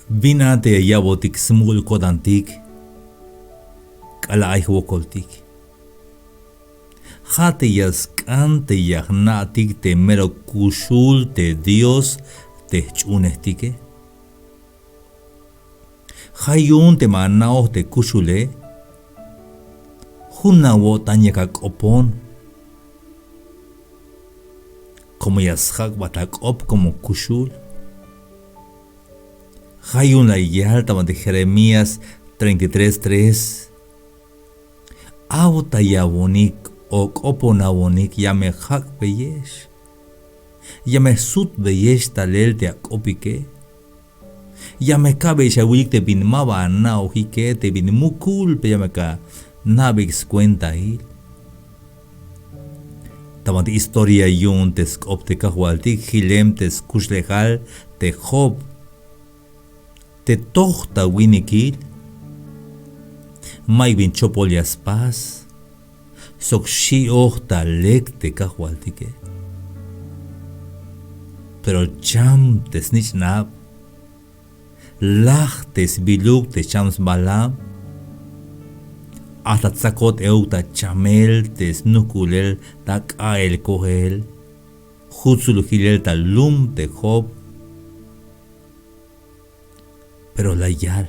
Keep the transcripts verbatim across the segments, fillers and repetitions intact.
Bin a te ya ya'botik smuk'ul ko'tantik k'alal ay jwokoltik. Ja' te ya sk'an te ya jna'tik te mero kuxul te Dios te jch'uunejtike. Ja' yu'un teme ana'oj te kuxule, jun awo'tan yak ak'opon. Como ya sjak' bat ak'op como kuxul. Ja' yu'un la yal ta banti Jeremías treinta y tres tres. Awtayawonik o k'oponawonik ya me jak'beyex. Ya me jsutbeyex talel te ak'opike. Ya me ka'beyex awilik te bin ma ba ana'ojike, te bin mukul, pero ya me ka na'beik skuentail. Ta banti historia yu'un te sk'op te Kajwaltik, jilem te skuxlejal te Job. Te toj ta winikil, mayuk bin chopol ya spas, sok xi'oj ta lek te Kajwaltike. Pero cham te snich'nab, laj te sbiluk te cham sbalam, hasta tsakot euk ta chamel te snujk'ulel ta k'a'el kojel, jutsul jilel ta lum te Job. Pero la yal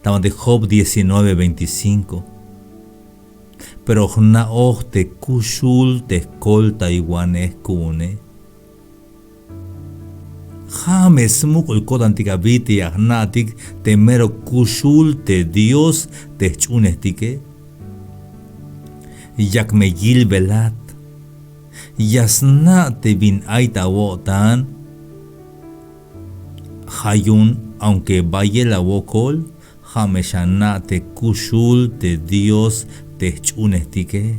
ta banti Job diecinueve veinticinco. Pero jna'oj te kuxul te jkoltaywanej ku'une. Ja' me smuk'ul ko'tantik abi te ya jna'tik te mero kuxul te Dios te jch'uunejtike. Yak me yilbelat. Ya sna' te bin ay ta awo'tan. Ja' yu'un aunque bayel awokol, ja' me xana' te kuxul te Dios te jch'uunejtike.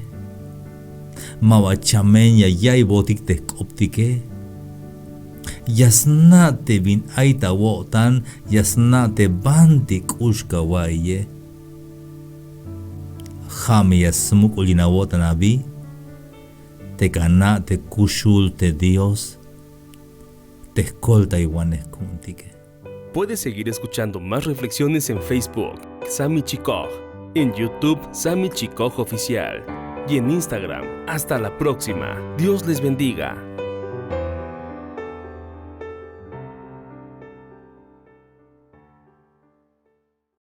Ma ba chamen ya ya'iybotik te jk'optike. Ya sna' te bin ay ta awo'tan, ya sna' te banti k'ux kawa'iye. Ja' me ya smuk'ul yin awo'tan abi te ka na' te kuxul te Dios te jkoltaywanej ku'untike. Puedes seguir escuchando más reflexiones en Facebook, Sami Chikoj, en YouTube, Sami Chikoj Oficial, y en Instagram. Hasta la próxima. Dios les bendiga.